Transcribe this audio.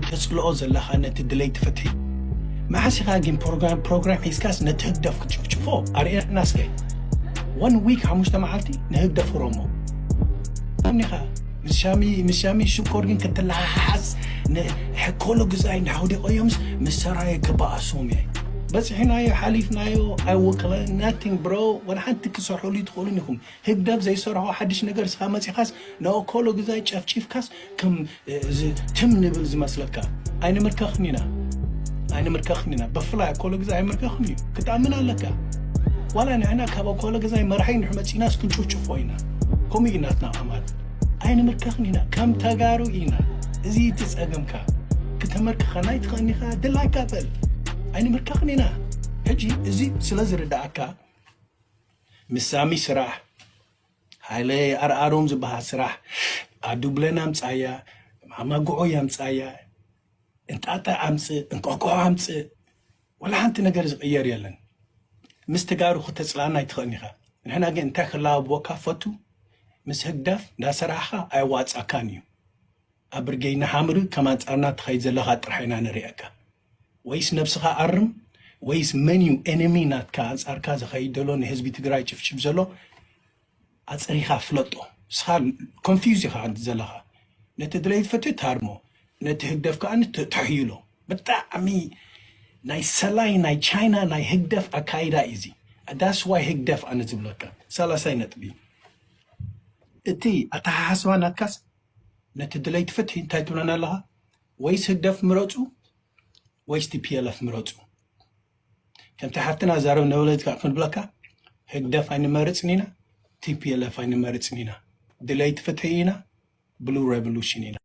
ተጽልኦ ዘለኻ ነቲ ድለይቲ ፍትሒ። መዓስ ኢኻ ግን ፕሮግራም ፕሮግራም ሒዝካስ ነቲ ህግደፍ ክትጭፍጭፎ? ኣርእየና እስከ። One week፣ ሓሙሽተ መዓልቲ ንህግደፍ ሮሞ። እኒኻ ምስ ሻሚ ምስ ሻሚ ሽኮር ግን ክትለሓሓስ፣ ንሕኮሎ ግዛይ ንሓውዲ ቆዮምስ ምስ ሰራየ ክበኣሶም እየ። በፂሕናዮ፣ ሓሊፍናዮ። I will nothing, bro። ወላ ሓንቲ ክሰርሑሉ ይትኽእሉን ኢኹም። ህግደፍ ዘይሰርሖ ሓድሽ ነገር ስኻ መፂኻስ፣ ንእኮሎ ግዛይ ጨፍጪፍካስ ከም ትም ንብል ዝመስለካ? ኣይንምርከኽን ኢና። ኣይንምርከኽን ኢና። ብፍላይ ኣኮሎ ግዛይ ኣይምርከኽን እዩ። ክትኣምን ኣለካ። ዋላ ንሕና ካብ ኣኮሎ ግዛይ መራሒ ንሕመፂናስ ክንጭፍጭፎ ኢና። ከምኡ እዩ ናትና ኣማል። ኣይንምርከኽን ኢና። ከም ተጋሩ ኢና። እዚ እቲ ጸገምካ። ክተመርክኸና ኣይትኽእልኒኻ። ድላይካ በል። ኣይንምርከኽን ኢና። ሕጂ እዚ ስለ ዝርዳኣካ፣ ምስ ሳሚ ስራሕ፣ ሃይለ ኣርኣሮም ዝበሃል ስራሕ፣ ኣዱብለን ኣምጻያ፣ ማማጉዖ ኣምጻያ፣ እንጣጣ ኣምጽእ፣ እንቆቆ ኣምጽእ፣ ወላ ሓንቲ ነገር ዝቕየር የለን። ምስ ተጋሩ ክተጽላና ኣይትኽእልን ኢኻ። ንሕና ግን እንታይ ክላበወካ ፈቱ? ምስ ህግደፍ እንዳሰራሕኻ ኣየዋጻካን እዩ። ኣብ ብርጌድ ንሓምሪ ከም ኣንጻርና ትኸይድ ዘለኻ ጥራሕ ኢና ንሪኣካ። ወይስ ነብስኻ ኣርም፣ ወይስ መን እዩ ኤነሚ ናትካ፣ ኣንጻርካ ዝኸይድ ዘሎ፣ ንህዝቢ ትግራይ ጭፍጭፍ ዘሎ? ኣጽሪኻ ፍለጦ። ንስኻ ኮንፊውዝ ኢኻ ዘለኻ። ነቲ ድለይቲ ፍትሒ ታርሞ፣ ነቲ ህግደፍ ከኣ ተሕይሎ። ብጣዕሚ ናይ ሰላይ ናይ ቻይና ናይ ህግደፍ ኣካይዳ እዩ እዚ። That's why ህግደፍ ኣነ ዝብለካ። ሳላሳይ ነጥቢ፣ እቲ ኣተሓሓስባ ናትካስ ነቲ ድለይቲ ፍትሒ እንታይ ትብለና ኣለኻ? ወይስ ህግደፍ ምረጹ ወይስ ቲ ፒ ኤል ኤፍ ምረጹ? ከምቲ ሓፍትና ዛረብ ነበለት ከዓ ክንብለካ፣ ህግደፍ ኣይንመርጽን ኢና፣ ቲ ፒ ኤል ኤፍ ኣይንመርጽን ኢና። ድለይቲ ፍትሒ ኢና፣ ብሉ ሬቮሉሽን ኢና።